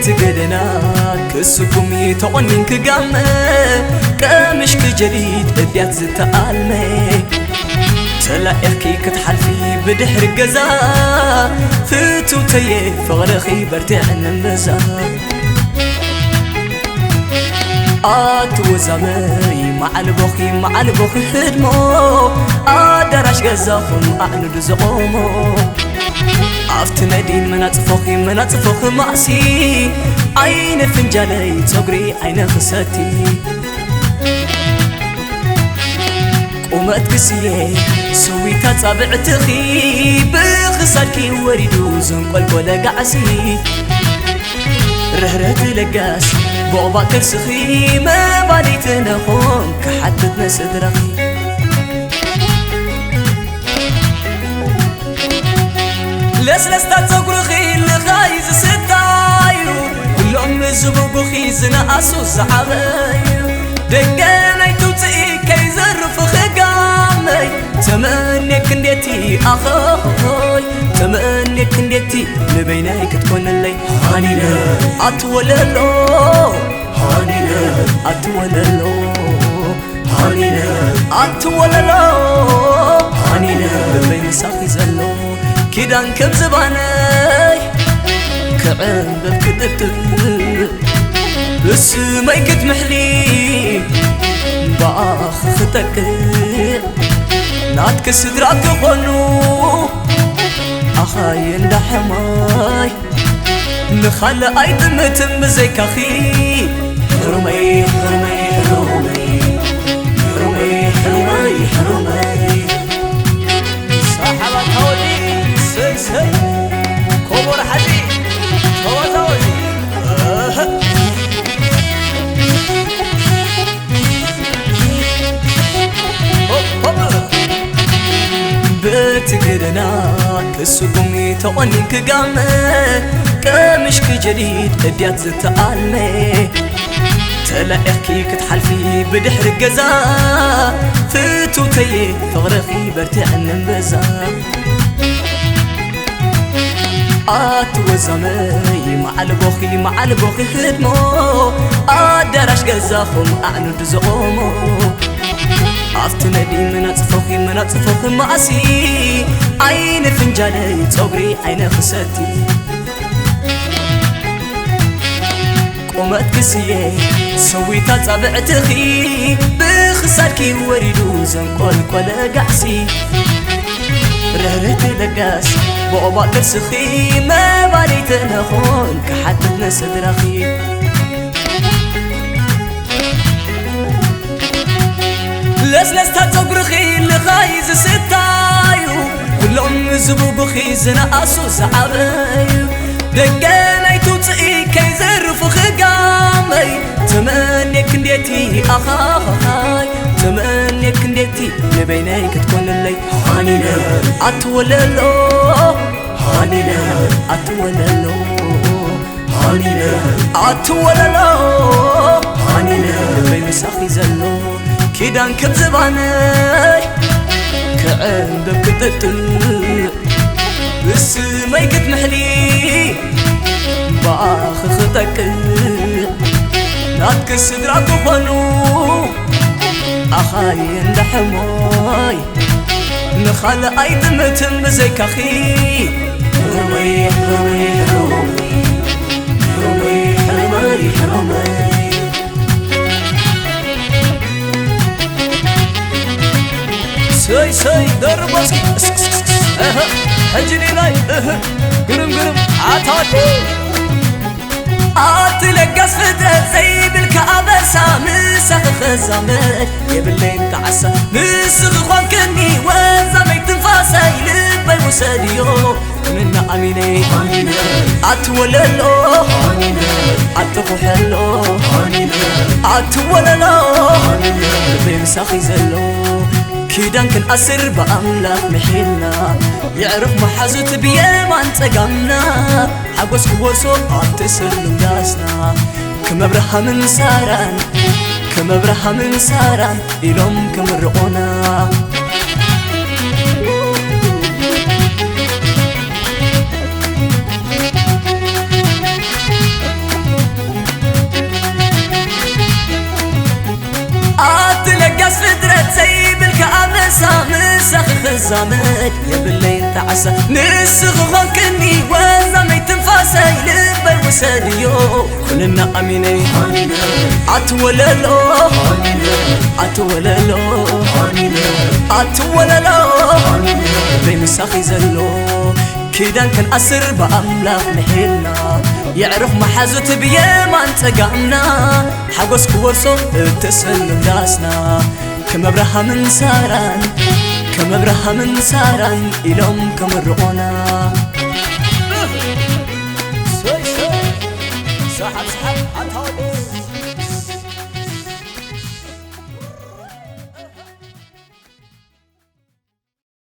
ትገደና ክስኩም ተቆኒንኪ ጋመ፣ ቀምሽኪ ጀዲድ እድያት ዝተኣልመ፣ ተላኢኽኪ ክትሓልፊ ብድሕሪ ገዛ፣ ፍትውተየ ፍቕርኺ በርቲዕኒ እምብዛ። ኣቲ ወዛመይ መዓል ቦኺ መዓል ቦኺ ህድሞ፣ ኣዳራሽ ገዛኹም ኣዕኑዱ ዝቖሞ። ኣብቲ ነዲ መናጽፎኺ መናጽፎኺ ማእሲ፣ ዓይነ ፍንጃለይ ጸጉሪ ዓይነ ክሰቲ። ቁመት ክስየ ሰዊታ ጻብዕትኺ፣ ብኽሳድኪ ወሪዱ ዘንቆልቆለ ጋዕሲ። ርህርህቲ ለጋስ ቦቕባቕ ከርስኺ፣ መባሊት ነኾን ክሓትት ነስድረኺ። ለስለስታ ጸጉርኺ ልኻይ ዝስታዩ፣ ኩሎም ዝብጉኺ ዝነኣሱ ዝዓበዩ። ደገ ናይ ትውፅኢ ከይዘርፉ ክጋመይ፣ ተመኔክ እንዴቲ ኣኸይ፣ ተመኔክ እንዴቲ ንበይነይ ክትኮንለይ። ሃኒነ ኣትወለሎ፣ ሃኒነ ኣትወለሎ፣ ሃኒነ ኣትወለሎ፣ ሃኒነ ልበይ ምሳኺ ዘሎ ኪዳን ከም ዝባነይ ክዕንብብ ክጥጥእ ብስመይ ክትምሕሊ ብኣኺ ክጠቅዕ ናትኪ ስድራ ክኾኑ ኣኻይ እንዳ ሕማይ ንኻልእ ኣይጥምትን ብዘይካኺ። ሕሩመይ፣ ሕሩመይ፣ ሕሩመይ፣ ሕሩመይ፣ ሕሩመይ፣ ሕሩመይ። ሳሓባ ታወዲ፣ ሰይ፣ ሰይ፣ ኮቦር ሓዚ፣ ተወዛወዚ። እህ። ሆፕ፣ ሆፕ። በቲ ገደና ክስጉሚ ተቖኒንኪ ጋመ፣ ቀምሽኪ ጀዲድ እድያት ዝተኣልመ፣ ተላኢኽኪ ክትሓልፊ ብድሕሪ ገዛ፣ ፍትውተየ ፍቕርኺ በርቲዕኒ እምብዛ። ኣቲ ወዛመይ መዓል ቦኺ መዓል ቦኺ ህድሞ፣ ኣዳራሽ ገዛኹም ኣዕኑድ ዝቖሞ። ኣብቲ ነዲ መናጽፎኺ መናጽፎኺ ማእሲ፣ ዓይኒ ፍንጃለይ ጸጉሪ ዓይነ ክሰቲ። ቁመት ክስየ ሰዊታ ጻብዕትኺ፣ ብኽሳድኪ ወሪዱ ዘንቆልቆለ ጋዕሲ። ርህርህቲ ለጋስ ብኦባ ቅርስኺ፣ መባሊተ ነኾን ክሓትት ነስድራኺ። ለስለስታ ጸጉርኺ ልኻይ ዝስታዩ፣ ኩሎም ዝብጉኺ ዝነኣሱ ዝዓበዩ። ደገ ናይ ትውፅኢ ከይዘርፉ ክጋመይ፣ ተመኔክ እንዴቲ ኣኻኻይ፣ ተመኔክ እንዴቲ ንበይነይ ክትኮንለይ። ሃኒነ ኣትወለሎ፣ ሃኒነ ኣትወለሎ። ሃኒነ ኣትወለሎ፣ ሃኒነ ልበይ ምሳኺ ዘሎ ኪዳን ከም ዝባነይ ክዕንብብ ክጥጥእ ብስመይ ክትምሕሊ ብኣኺ ክጠቅእ ናትኪ ስድራ ክኾኑ ኣኻይ እንዳ ሕሞይ ንኻልእ ኣይጥምትን ብዘይካኺ። ሕሩመይ፣ ሕሩመይ፣ ሕሩመይ፣ ሕሩመይ፣ ሕሩመይ፣ ሕሩመይ። ሰይ፣ ሰይ፣ ደርቦ እስኪ። እህ፣ ሕጂ ዲናይ፣ እህ፣ ግርም፣ ግርም፣ ኣታቱ። ኣቲ ለጋስ ፍጥረት ዘይብልካ ኣበሳ፣ ምሳኺ ክዛመድ የብለይን ጣዕሳ። ንስኺ ኾንክኒ ወዛመይ ትንፋሰይ፣ ልበይ ውሰድዮ፣ እምነ ኣሚነ። ኣትወለሎ፣ ኣትኹሐሎ፣ ኣትወለሎ፣ ልበይ ምሳኺ ዘሎ። ኪዳን ክንኣስር ብኣምላኽ ምሒልና፣ የዕሩኽ መሓዙት ብየማን ጸጋምና። ሓጎስ ክወርሶ ኣብቲ ስሉም ዳስና፣ ከም ኣብርሃምን ሳራን፣ ከም ኣብርሃምን ሳራን ኢሎም ክምርቑና። ዛመድ የብለይ ጣዕሳ ንስኺ ኾንክኒ ወዛመይ ትንፋሰይ ልበይ ውሰድዮ ኩልና ኣሚነይ ኣትወለሎ ኣትወለሎ ኣትወለሎ በይ ምሳኺ ዘሎ ኪዳን ክንኣስር ብኣምላኽ ምሒልና የዕሩኽ መሓዙት ብየማን ጸጋምና ሓጎስ ክወርሶ እተሰልም ዳስና ከም ኣብርሃምን ሳራን ከም ኣብርሃምን ሳራን ኢሎም ከምርቖና ሰሓብ ሰሓብ ኣንታ ወዲ